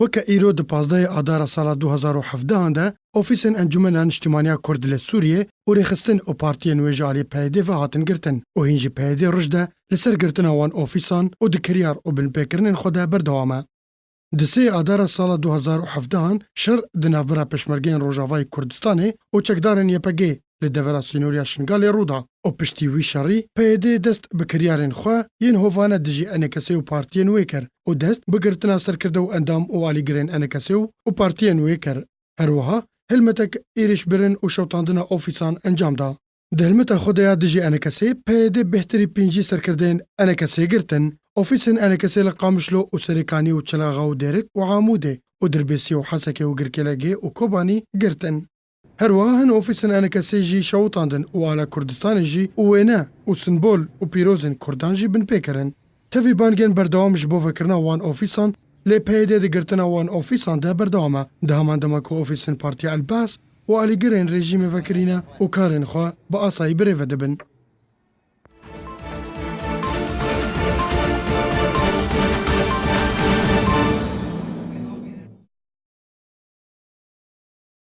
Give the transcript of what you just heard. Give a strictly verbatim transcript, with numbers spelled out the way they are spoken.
Weke îro di pazdehê Adara sala du hezar û hevdehan de ofîsên Encûmena Niştimaniya Kurd li Sûriyê û rêxistin û partiyên wê ji alî P Y D ve hatin girtin û hîn jî P Y D roj de li ser girtina wan ofîsan û di kiryar û binpêkirinên xwe de berdewam e. Di sê Adara sala du hezar û hevdehan şer di navbera Pêşmergeyên Rojavayê Kurdistanê û çekdarên Y P G li devera sînoriya Şingalê rû da û piştî wî şerî P Y D dest bi kiryarên xwe yên hovane dijî E N K S û partiyên wê kir û dest bi girtina serkirde û endam û alîgirên E N K S û, û partiyên wê kir. Her wiha hilmetek êrişbirin û şewitandina ofîsan encam da. Di hilmeta xwe de ya dijî E N K S, P Y D bêhtirî pêncî serkirdeyên E N K S girtin. Ofîsên E N K S li Qamişlo û Serêkanî û Çilexê û Dêrik û Amûdê û Dirbêsî û Hesekê û Girkêlegê û Kobanî girtin. Her wiha hin ofîsên E N K S jî şewitandin û ala Kurdistanê jî û wêne û simbol û pîrozên Kurdan jî binpê kirin. Tevî bangên berdewam ji bo vekirina wan ofîsan, lê P Y D di girtina wan ofîsan de berdewam e. Di heman dema ku ofîsên Partiya El Baas û alîgirên rejîmê vekirî ne û karên xwe bi asayî birêve dibin.